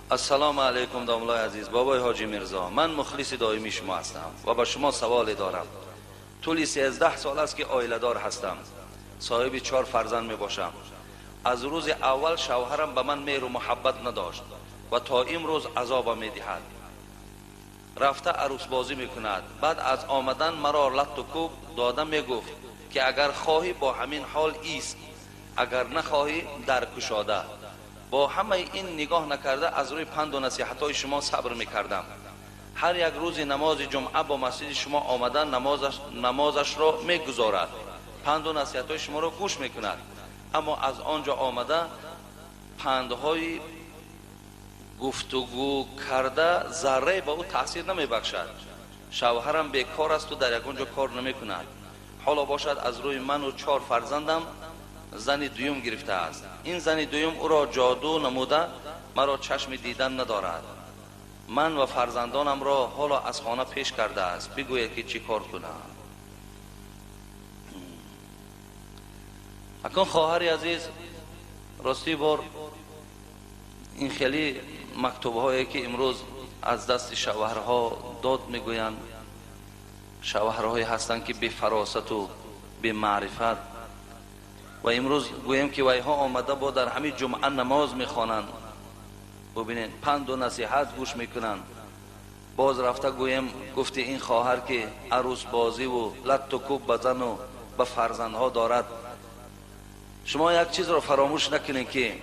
Ассалому алайкум, домлаи азиз, бобои ҳоҷи Мирзо. Ман мухлиси доимии шумо ҳастам ва ба шумо саволе дорам. Тӯли 13 сол аст, ки оиладор ҳастам, соҳиби чор фарзанд мебошам. Аз рӯзи аввал шавҳарам ба ман меҳру муҳаббат надошт ва то имрӯз азобам медиҳад. Рафта арӯсбозӣ мекунад. Баъд аз омадан маро латту кӯб дода мегуфт, ки агар хоҳӣ, бо ҳамин ҳол ист, агар нахоҳӣ, дар кушода. Бо ҳамаи ин нигоҳ накарда, аз рӯи панду насиҳатҳои шумо сабр мекардам. Ҳар як рӯзи намози ҷумъа бо масҷиди шумо омада, намозашро мегузорад, панду насиҳатҳои шуморо гӯш мекунад, аммо аз он ҷо омада, пандҳои гуфтугӯ карда заррае ба ӯ таъсир намебахшад. Шавҳарам бекор асту дар ягон ҷо кор намекунад. Ҳоло бошад, аз рӯи ману чор фарзандам зани дуюм гирифтааст. Ин зани дуюм ӯро ҷоду намуда, маро чашми дидан надорад. Ман ва фарзандонамро ҳоло аз хона пеш кардааст. Бигӯед, ки чӣ кор кунам? Акун, хоҳари азиз, ростӣ бор ин хеле мактубҳое, ки имрӯз аз дасти шавҳарҳо дод мегӯянд, шавҳарҳое ҳастанд, ки бефаросату бемаърифат, ва имрӯз гӯем, ки вайҳо омада бо дар ҳамин ҷумъа намоз мехонанд, бубинед, панду насиҳат гӯш мекунанд, боз рафта, гӯем, гуфти ин хоҳар, ки арӯсбозиву латту кӯб ба зану ба фарзандҳо дорад. Шумо як чизро фаромӯш накунед, ки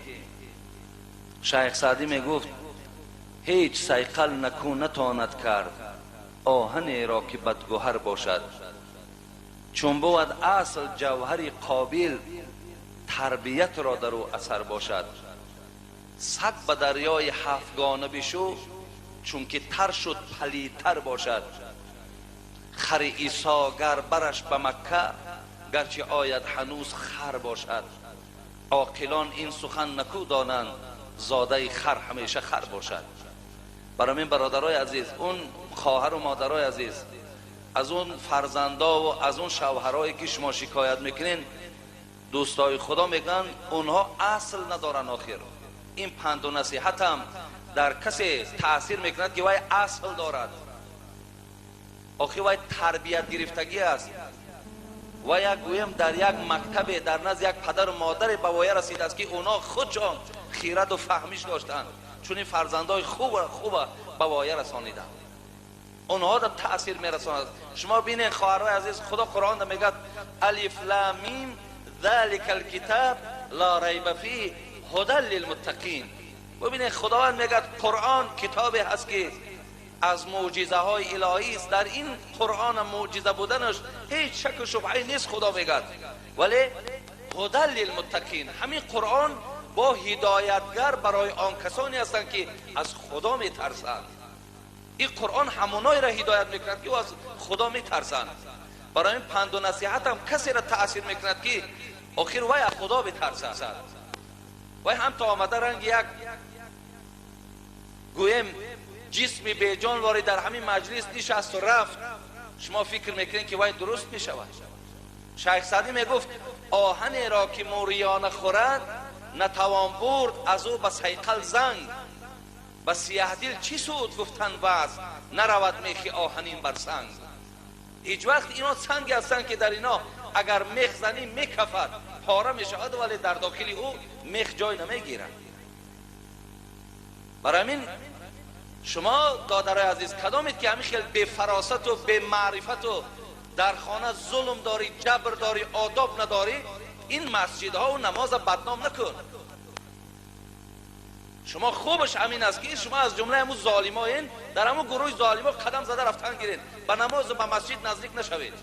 шайх Саъдӣ мегуфт: «Ҳеҷ сайқал наку натонад кард оҳанеро, ки бадгӯҳар бошад. Чун бувад асл ҷавҳари қобил, тарбиятро дар ӯ асар бошад. Саг ба дарёи ҳафтгона бишу, чунки тар шуд, палидтар бошад. Хари Исо гар бараш ба Макка, гарчи ояд, ҳанӯз хар бошад. Оқилон ин сухан наку донанд: зодаи хар ҳамеша хар бошад». Барои мин, бародарои азиз, он хоҳару модарои азиз, аз он фарзандову аз он шавҳарое, ки шумо шикоят мекунед, дӯстои Худо мегӯянд, онҳо асл надоранд. Охир ин панду насиҳатам дар касе таъсир мекунад, ки вай асл дорад. Охир вай тарбият гирифтагӣ аст ва як, гӯем, дар як мактабе, дар назди як падару модаре ба воя расидааст, ки онҳо худшон хираду фаҳмиш доштанд, чунин фарзандои хуба ба воя расониданд, онҳоро таъсир мерасонад. Шумо бинед, хоҳарҳои азиз, Худо Қуръонда мегӯяд: «Алиф лам мим, залика алкитаб ла райба фи ҳудан лилмуттақин». Бубинед, Худованд мегӯяд, Қуръон китобе ҳаст, ки аз мӯъҷизаҳои илоҳист. Дар ин Қуръон мӯъҷиза буданаш ҳеҷ шаку шубҳае нест, Худо мегӯяд. Вале ҳудан лилмуттақин, ҳамин Қуръон бо ҳидоятгар барои он касоне ҳастанд, ки аз Худо метарсанд. Ин Қуръон ҳамоноеро ҳидоят мекунад, ки аз Худо метарсанд. Барои ин панду насиҳатам касеро таъсир мекунад, ки охир вай аз Худо битарсад. Вай ҳам то омада ранги як, гӯем, ҷисми беҷон ворид дар ҳамин маҷлис нишасту рафт, шумо фикр мекунед, ки вай дуруст мешавад? Шайх Саъдӣ мегуфт: «Оҳанеро, ки мӯриёна хӯрад, натавон бурд аз ӯ ба сайқал занг. Ба сияҳдил чӣ суд гуфтан ваъз, наравад мехи оҳанин бар санг». Ҳеҷ вақт ино санге ҳастанд, ки дар ино агар мех занӣ, мекафад, пора мешавад, вале дар дохили ӯ мех ҷой намегирад. Барои ҳамин шумо, додарои азиз, кадомед, ки ҳамин хел бефаросату бемаърифату дар хона зулм дорӣ, ҷабр дорӣ, одоб надорӣ, ин масҷидҳову намоза бадном накун. Шумо хубаш ҳамин аст, ки шумо аз ҷумлаи ҳамун золимоен, дар ҳамун гурӯҳи золимо қадам зада рафтан гиред, ба намозу ба масҷид наздик нашавед.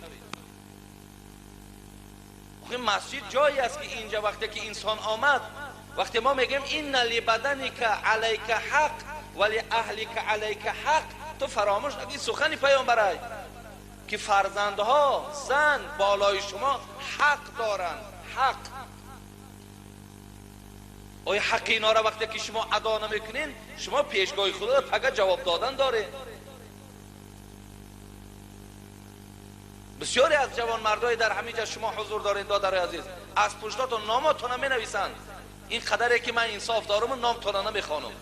Масҷид ҷое аст, ки инҷа вақте ки инсон омад, вақте мо мегӯем: «Инна либаданика алайка ҳақ ва ли аҳлика алайка ҳақ», ту фаромӯш накун, сухани паёмбарай, ки фарзандҳо, зан болои шумо ҳақ доранд, ҳақ. Оё ҳаққи инора вақте ки шумо адо намекунед, шумо пешгоҳи Худо пага ҷавоб додан доред? Бисёре аз ҷавонмардое дар ҳамин ҷа шумо ҳузур доред, додарои азиз, аз пуштотон номотона менависанд. Ин қадаре ки ман инсоф доруму номтона намехонам.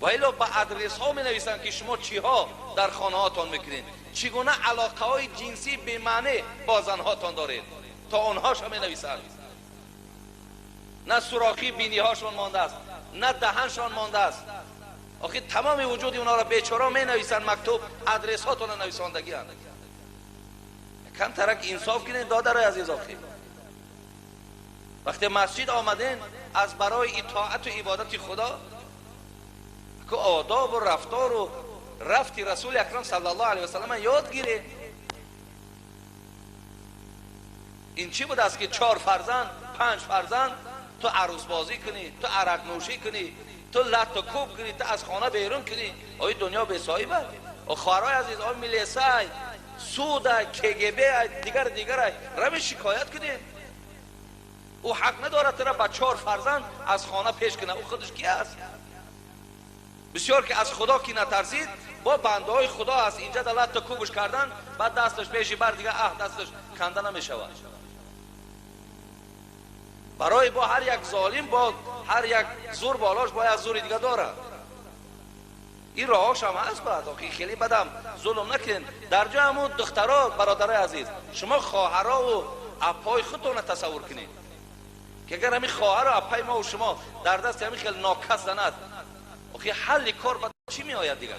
Ва ило ба адресҳо менависанд, ки шумо чиҳо дар хонаҳотон мекунед, чӣ гуна алоқаҳои ҷинсӣ бемаъне бо занҳотон доред, то онҳоша менависанд. На сурохи биниҳошон мондааст, на даҳаншон мондааст. Охи тамоми вуҷуди онҳоро бечора менависанд, мактуб адресҳотонро нависондагианд. Камтарак инсоф кунед, додарои азиз. Охи вақте масҷид омаден аз барои итоату ибодати Худо, ку одобу рафтору рафти Расули Акрам саллаллоҳу алайҳи васаллам ёд гиред. Ин чӣ будааст, ки чор фарзанд, панҷ фарзанд, ту арӯсбозӣ кунӣ, ту арақнӯшӣ кунӣ, ту латту кӯб кунӣ, ту аз хона берун кунӣ? Ои дунё бесоҳиба? Хоҳарои азиз, ои милисай, судай, КГБ, дигар дигарай рави шикоят кунед. Ӯ ҳақ надорад тура ба чор фарзанд аз хона пеш кунад. Ӯ худаш ки аст? Бисёр ки аз Худо ки натарсид, бо бандаҳои Худо аст. Инҷа да латту кӯбш кардан, баъд дасташ пеши бар дига, аҳ, дасташ канда намешавад. Барои бо ҳар як золим, бо ҳар як зур болош бояд зури дига дорад. Ин роҳошам ҳаст. Баъд охи хеле бадам зулм накунед дар ҷои ҳамун духтаро. Бародарои азиз, шумо хоҳарову апҳои худтонро тасаввур кунед, ки агар ҳамин хоҳару апҳои мову шумо дар дасти ҳамин хел нокас занад, охи ҳалли кор ба чӣ меояд дигар?